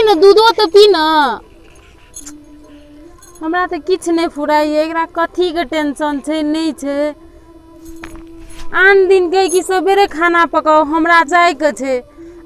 ने, दूधो तऽ पी ने। हमरा तऽ किछु नहि फुराइए, एकरा कथीके टेंशन छै नहि छै। आन दिन कहै कि सबेरे खाना पकाउ, हमरा जाइके छै।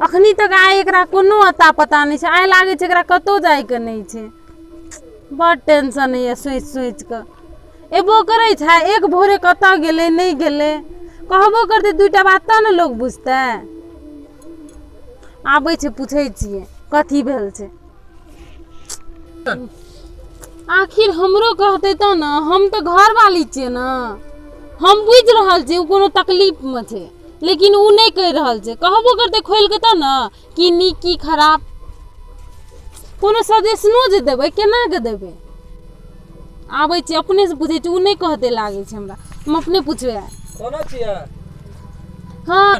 अखनी तक आइ एकरा कोनो अता पता नहि छै। आइ लागै छै एकरा कतहु जाइके नहि छै। बड़ टेंशन होइए सोचि सोचि कऽ। एबो करै छै एक भोरे, कतऽ गेलै नहि गेलै, कहबो करतै दूटा बात तब ने लोक बुझतै। आबै छै, पूछै छियै कथी भेल छै आखिर। हमरो कहतै तब ने, हम तऽ घरवाली छियै ने। हम बुझि रहल छियै ओ कोनो तकलीफमे छै, लेकिन ओ नहि कहि रहल छै। कहबो करतै खोलि कऽ तब ने, की नीक की खराब। कोनो सजेशनो जे देबै, केना कऽ देबै? आबै छी, अपनेसँ पूछै छी। ओ नहि कहतै लागै छै हमरा, हम अपने पुछबै आइ। कोना छियै? हँ,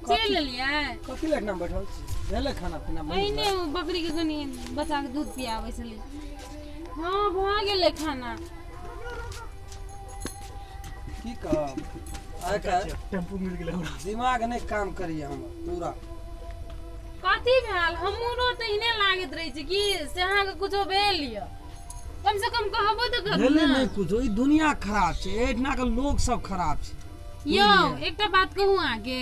चलि एलियै। कथी लए एहिठाम बैठल छी? भेलै खाना पीना बनि एहिने गेलै? ओ बकरीके कनि बच्चाके दूध पियाबै छलियै। हँ, भऽ गेलै खाना। की कहब, आइ काल्हि टेम्पू मिल गेलै हमरा। दिमाग नहि काम करैए हमर पूरा। कथी भेल? हमरो तऽ एहने लागैत रहै छै कि से अहाँके कुछो भेल यऽ। कम से कम कहबो तऽ करू भेलै ने। नहि कुछो, ई दुनिया खराब छै, एहिठिना के लोग सब खराब छै। यौ, एकटा बात कहू अहाँके?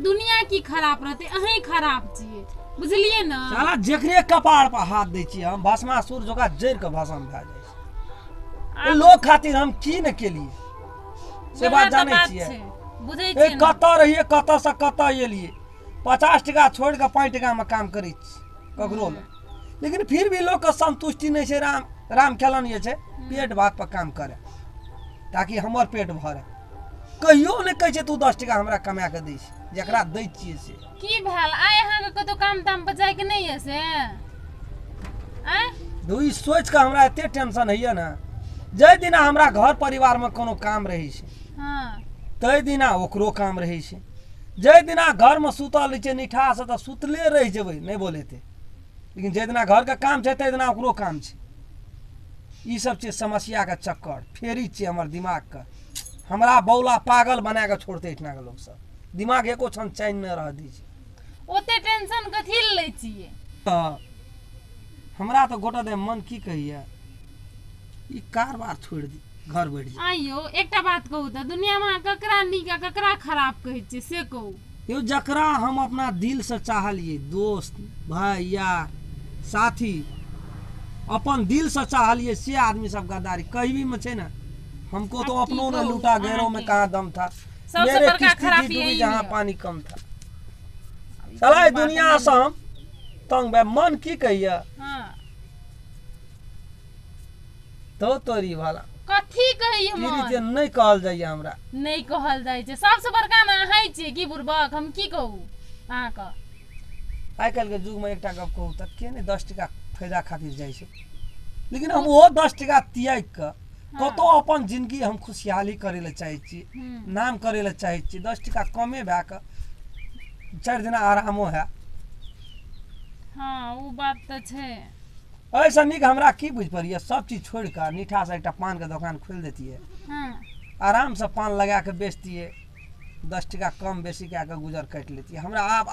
दुनिया की खराब रहतै, अहीं खराब छियै, बुझलियै ने? साला जेकरे कपार पर हाथ दै छियै हम, भस्मासुर जकाँ जरि कऽ भस्म भए जाइ छै। लोक खातिर हम की ने केलियै से वएह बात तऽ जानै बात छियै? छै, बुझै ए छियै ने? कतऽ रहियै, कतऽसँ कतऽ एलियै। 50 टका छोड़ि कऽ 5 टकामे काम करै छी ककरो लए, लेकिन फिर भी लोकके संतुष्टि नहि छै। राम राम खेलन जे छै पेट भात पर काम करे ताकि हमर पेट भरे, कहियो नहि कहै छै तू 10 टका हमरा कमा कऽ दै छै, जकरा दै छियै से। की भेल, आइ अहाँके कतौ काम ताम पर जायके नहि यऽ से आँय? दू ई सोचि कऽ हमरा एते टेंशन होइए ने, जाहि दिना हमरा घर परिवारमे कोनो काम रहै छै ताहि दिना ओकरो काम रहै छै। जाहि दिना घरमे सुतल रहै छै निठासँ तऽ सुतले रहि जेबै, नहि बोलेतै, लेकिन जाहि दिना घरके काम छै ताहि दिना ओकरो काम छै। ई सब छै समस्याके चक्कर फेरी छियै हमर दिमागके, हमरा बौला पागल बना कऽ छोड़तै। एहिठिनाके लोकसब दिमाग एको क्षण चैन नहि रहऽ दै छै। ओते टेंशन कथी लए लै छियै? तऽ हमरा तऽ गोटा दे मन की कहैया, ई कारबार छोड़ि दी, घर बैठ जाए। आइयो एकटा बात कहू तऽ, दुनियामे अहाँ ककरा नीक आ ककरा खराब कहै छियै से कहू। यौ, जकरा हम अपना दिलसँ चाहलियै, दोस्त भाय यार साथी, अपन दिलसँ चाहलियै से आदमी सब गद्दारी कहबीमे छै ने, हमको तो आब की अपनों ने कहू लूटा, गैरों में अहाँके? कहाँ दम था, सबसे मेरे बड़का किस्ती थी खराबी डूबी यही जहाँ यऽ। पानी कम था। ई साला कोनो ई बात दुनिया नहि। से हम तंग बे मन की कहिया। तो तोरी वाला कथी कहैया पीड़ित मन? जे नहि कहल जाइए हमरा। नहि कहल जाइ छै। सबसँ बड़का ने अहाँ छियै की बुड़बक, हम की कहू अहाँके? आइ काल्हिके युगमे एकटा गप कहू तऽ, के नहि 10 टका फायदा खातिर जाइ छै? लेकिन हम ओहो 10 टका त्यागि कऽ कतहु अपन जिनगी हम खुशहाली करै लए चाहै छी, नाम करै लए चाहै छी। 10 टका कमे भए कऽ 4 दिना आरामो है। हँ, ओ बात तऽ छै। एहिसँ नीक हमरा की बुझि पड़ैए, सब चीज छोड़ि कऽ निठासँ एकटा पानके दोकान खोलि दैतियै, आरामसँ पान लगा कऽ बेचतियै, 10 टका कम बेसी कए कऽ गुजर काटि लैतियै। हमरा आब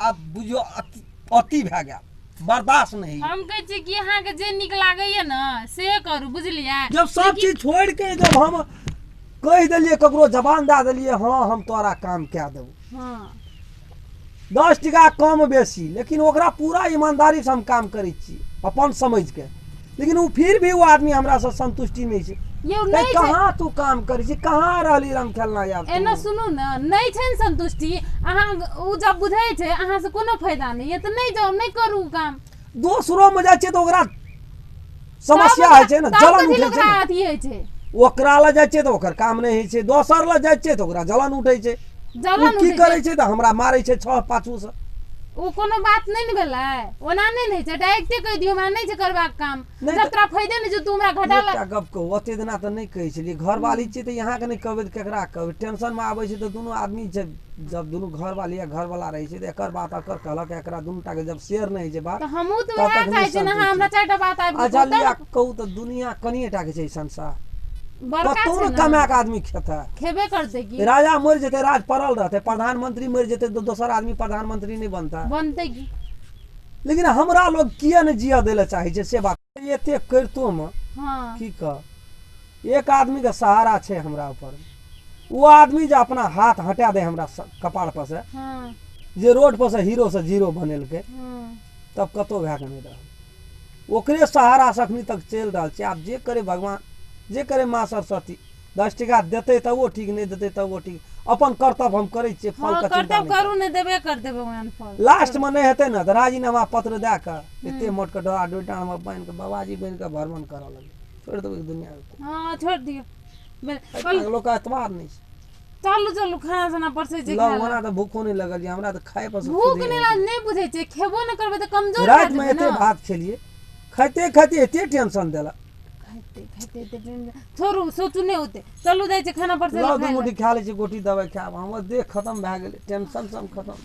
आब बुझियौ अति अति भए गेल, बर्दाश्त नहि होइए। हम कहै छी कि अहाँके जे नीक लागैए ने से करू, बुझलियै? जब सब चीज छोड़ि के जब हम कहि देलियै, ककरो जबान दए देलियै, हँ हम तोरा काम कए देबौ, 10 टका कम बेसी, लेकिन ओकरा पूरा ईमानदारीसँ हम काम करै छी अपन समझिके, लेकिन ओ फिर भी ओ आदमी हमरासँ संतुष्टि नहि छै। यौ, ते नहि छै। कहाँ तू काम करै छी, कहाँ रहली राम खेलना यार तू? एना सुनू ने, नहि छै ने संतुष्टि अहाँ, ओ जब बुझै छै अहाँसँ कोनो फायदा नहि यऽ तऽ नहि जाउ, नहि करू काम। दोसरोमे जाइ छियै तऽ ओकरा समस्या होइ छै ने, तब जलन कथी उठै छै ओकरा ने। अथी होइ छै। ओकरा लग जाइ छियै तऽ ओकर काम नहि होइ छै, दोसर लग जाइ छियै तऽ ओकरा जलन उठै छै। ओ जलन की उठै छै। करै छै तऽ हमरा मारै छै छह पाछूसँ। ओ कोनो बात नहि ने भेलै, ओना नहि ने होइ छै। डायरेक्टे कहि दियौ, हमरा नहि छै करबाक काम। नहि जब तऽ- तोरा फायदे नहि छौ, तू हमरा घटा एकटा गप कहू, ओते दिना तऽ नहि कहै छलियै, घरवाली छियै तऽ अहाँके नहि कहबै तऽ केकरा कहबै? टेंशनमे आबै छै तऽ दुनू आदमी छै, जब दुनू घरवाली आ घरवाला रहै छै तऽ एकर बात एकर कहलक, एकरा दुनू टाके जब शेयर नहि होइ छै बात तऽ हमहूँ तऽ तब वएह तक नहि चाहै छियै ने, अहाँ संतुष्टि। हमरा चारिटा बात आबि अच्छा कऽ लिया कहू। कहू तऽ, दुनिया कनिए टाके छै ई संसार, बड़का कतहु छै ने ने। कमा कऽ आदमी खेतै। खेबे करतै की। राजा मरि जेतै, राज पड़ल रहतै, प्रधानमंत्री मरि जेतै तऽ दोसर आदमी प्रधानमंत्री नहि बनतै? बनतै की। लेकिन हमरा लोग किया नहि जियऽ दै लए चाहै छै से बात। एते करितोमे की कह, एक आदमीके सहारा छै हमरा ऊपर, ओ आदमी जे अपना हाथ हटा दे हमरा कपार पर से, जे रोड पर से हीरो से जीरो बनेलकै, तब कतहु भए कऽ नहि रहल। ओकरे सहारासँ अखनी तक चलि रहल छै। आब जे करे भगवान, जे करे माँ सरस्वती, 10 टका देतै तबो ठीक, नहि देतै तबो ठीक, अपन कर्तव्य हम करै छियै, फल के चिंता कर्तव्य नहि करू, नहि देबे करतै भगवान फल। लास्टमे नहि हेतै ने तऽ राजीनामा पत्र दए कऽ एते मोटके डोरा डोरी डाँड़मे बान्हि कऽ बाबाजी बनि कऽ भ्रमण करऽ लगबै, छोड़ि देबै दुनिया। हँ छोड़ि दियौ। लोकके एतबार नहि छै। चलू चलू, खाना साना परसै छै। लग ओना तऽ भूखो नहि लगल यऽ हमरा, तऽ खाइ पर भूख नहि लागल, नहि बुझै छियै, खेबो नहि करबै तऽ कमजोर। रातिमे एते भात खेलियै, खाइते खाइते एते टेंशन देलक। खाइते खाइते एते टेंशन, छोड़ू, सोचू नहि ओते, चलू जाइ छै खाना परसै। लऽ दू मुट्ठी खा लै छी, गोटी दवाइ खायब, हमर देह खतम भए गेलै, टेंशन सब खतम।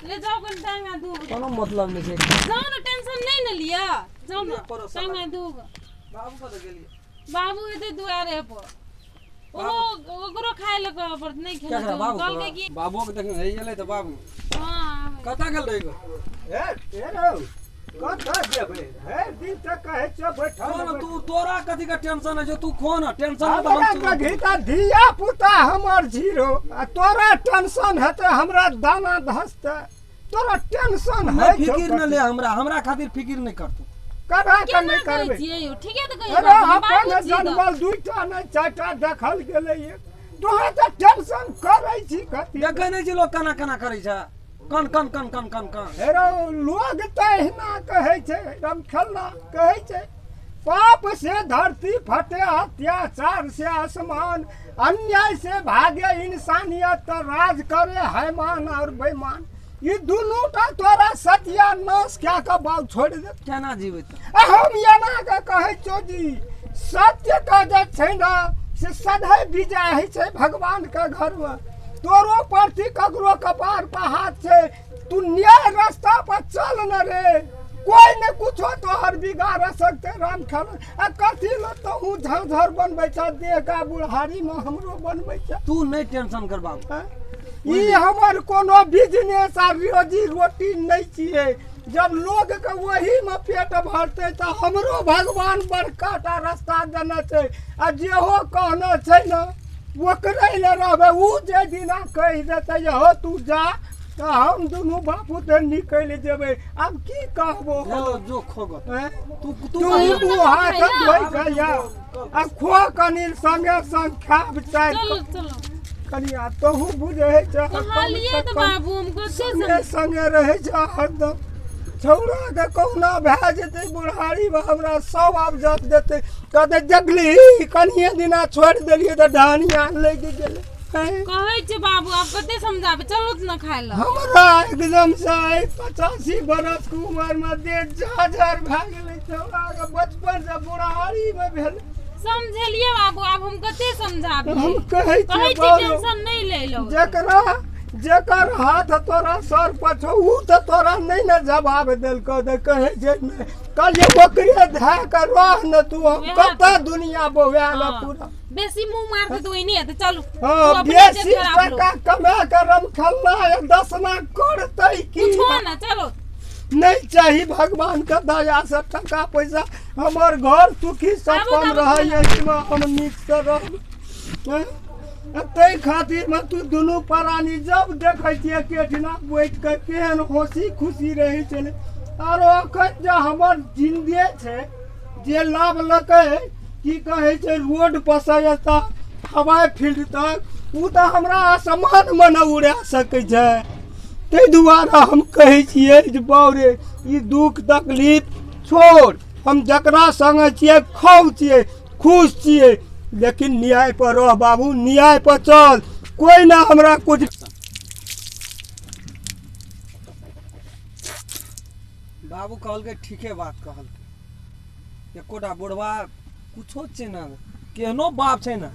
ले जाउ कनि टांगा दूब, कोनो मतलब नहि छै। जाउ ने, टेंशन नहि ने लिअ, जाउ ने टांगा दूब। बाबू कतऽ गेलियै? बाबू एते दुआरे पर, ओहो ओकरो खाय लए कहऽ पड़त, नहि खेलक। बाबू कहलकै कि बाबू के देखने रहि गेलै तऽ बाबू। हँ, कतऽ गेल रही गो? हे हे रौ, कतऽ जेबै? हे दिन तऽ कहै छियौ बैठल। खो तू, तोरा कथी के टेंशन है? जो तू खो ना, टेंशन में तऽ हमरा हम छी। कभी तऽ धिया पुता हमर जीरो आ तोरा टेंशन हेतै, हमरा दाना धसतै, तोरा टेंशन नहि है छौ? फिकिर नहि ले हमरा, हमरा खातिर फिकिर नहि करतौ। करा के केना नहि कहै करबै? छियै यौ, ठीके तऽ कहै अरे बाबू, अपन बाबू छी तऽ। जनमल दूटा नहि चारिटा देखल गेलै, तोहे तऽ टेंशन करै छी कथी? देखै नहि छी लोक केना केना करै छै, कन कन कन कन कन कन। हेरो लोग तऽ एहिना कहै छै, रमखेलना कहै छै, पाप से धरती फटे, अत्याचार से आसमान, अन्याय से भागे इंसानियत, तऽ राज करे हैमान और बेईमान। ई दुनू टा तोरा सत्यानाश कए कऽ बाउ छोड़ि देत। केना जीबै तऽ? आ हम एना कऽ कहै छियौ जी, सत्यके जे छै ने से सदैव विजय होइ छै भगवानके घरमे। तोरो प्रति ककरो कपार पर हाथ छै, तू न्याय रास्ता पर चल न रे, कोई ने कुछो तोहर बिगाड़ सकते। राम खेल आ कथी ल तहूँ झरझर बनबै छ देह का, बुढ़ारीमे हमरो बनबै छ। तू नहि टेंशन कर बाबू। हैं? ई हमर कोनो बिजनेस आ रोजी रोटी नहि छियै। जब लोगके ओहीमे पेट भरतै तऽ हमरो भगवान बड़का टा रास्ता देने छै आ जेहो कहने छै ने ओकरे लए रहबै। ओ जे दिना कहि देतै जे हो तू जा, तऽ हम दुनू बापू तऽ निकलि जेबै। आब की कहबो हम? हेलो, जो खोगत हैं? तू तू तू दू हाथ धोइ कऽ या आ खो कनि, संगे संग खायब चारि। चलू चलू कनि आ तोहू बुझै छै। कहलियै तऽ बाबू, हम कते संगे संगे रहै छै हरदम। छौड़ाके कहुना भए जेतै बुढ़ारीमे, हमरा सब आब जप देतै, कहतै देखली कनिए दिना छोड़ि देलियै तऽ ढानिया लागि गेलै। हैं? कहै छै बाबू, आब कते समझाबै, चलू तऽ ने खाय लए। हमरा एकदम से आइ 85 बरस के उमर मे देह झाझर भए गेलै, छौड़ाके बचपन से बुढ़ारीमे भेलै। समझेलियै बाबू, आब हम कते समझाबी? हम कहै कहै छियै छी बाबू, टेंशन नहि लै लौ। जकरा जेकर हाथ तोरा सर पर छौ, उ तऽ तोरा नहि ने जवाब देलकौ, तऽ कहै छै नहि, कहलियै ओकरे धए कऽ रह ने तू, हम वएह कतऽ दुनिया बौआल। हँ। पूरा बेसी मुंह मारते तऽ ओहिने हेतै। चलू। तू हँ अपने बेसी देख खराब लोग। टका कमा कऽ रमखल्ला दसना करतै की? कुछो ना, चलो। नहि चाही भगवानके दयासँ टका पैसा, हमर घर सुखी संपन्न आबू, रहै, एहिमे हम नीकसँ रहब। हैं? आ ताहि खातिरमे तू दुनू प्राणी जब देखै छियै एकेठिना बैठ कऽ केहन हँसी खुशी रहै छलै। आरो एखन जे हमर जिन्दे छै जे लाभलकै, की कहै छै, रोड पर से एतऽ हवाई फील्ड तक, ओ तऽ हमरा आसमानमे नहि उड़ा सकै छै। ताहि दुआरे हम कहै छियै जे बाउ रे, ई दुःख तकलीफ छोड़, हम जकरा सङ्गे छियै खाउ छियै, खुश छियै, लेकिन न्याय पर रह बाबू, न्याय पर चल, कोई ना हमरा कुछ। बाबू कहलकै ठीके बात कहलकै। एकोटा बुढ़वा कुछो छै ने, केहनो बाप छै ने,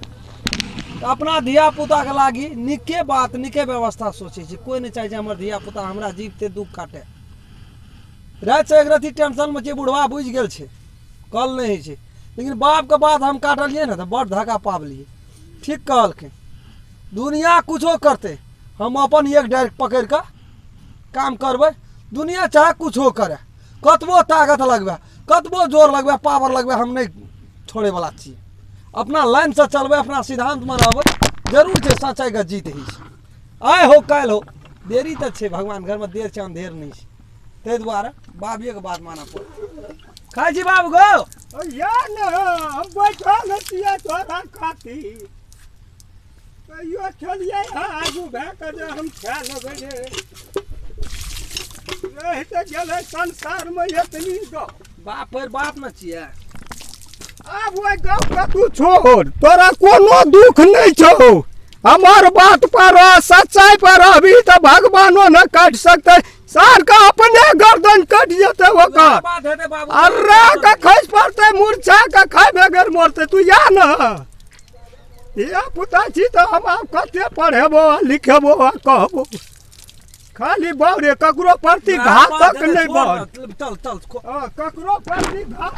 तऽ अपना धिया पुताके लागी नीके बात नीके व्यवस्था सोचै छै। कोइ नहि चाहै छै हमर धिया पुता हमरा जीवते दुःख काटे। रातिसँ एक रत्ती टेंशनमे छै बुढ़वा, बुझि गेल छै कल नहि होइ छै, लेकिन बापके बात हम काटलियै ने तऽ बड़ धक्का पाबलियै। ठीक कहलकै, दुनिया कुछो करतै, हम अपन एक डारि पकड़ि कऽ काम करबै। दुनिया चाहे कुछो करे, कतबो ताकत लगबै, कतबो जोर लगबै, पावर लगबै, हम नहि छोड़ैवला छियै। अपना लाइनसँ चलबै, अपना सिद्धान्तमे रहबै, जरूर छै सच्चाइके जीत होइ छै। आइ हो काल्हि हो, देरी तऽ छै, भगवान घरमे देर छै अन्धेर नहि छै। ताहि दुआरे बाबेके बात मानऽ पड़त। खाइ छी बाबू गो? या ने, हम बैठल छियै तोरा खातिर। कहियो छलियै हँ आगू भए कऽ जे हम खा लेबै रे। रहि तऽ गेलै संसारमे एतनी गप। बाप पर बाप ने छियै। आब ओहि गपके तू छोड़, तोरा कोनो दुख नहि छौ। हमर बात पर रह, सच्चाइ पर रहबही तऽ भगवानो ने काटि सकतै। सार के अपने गर्दन कटि जेतै ओकर, बात हेतै बाबू। अर्रा के खसि पड़तै, मूर्छा के खाय बगैर मरतै। तू या ने धिया पुता छी तऽ हम आब कते पढ़ेबो आ लिखेबो आ कहबो? खाली बाउरे, ककरो प्रति घातक नहि बन। चल चल। हँ, ककरो प्रति घात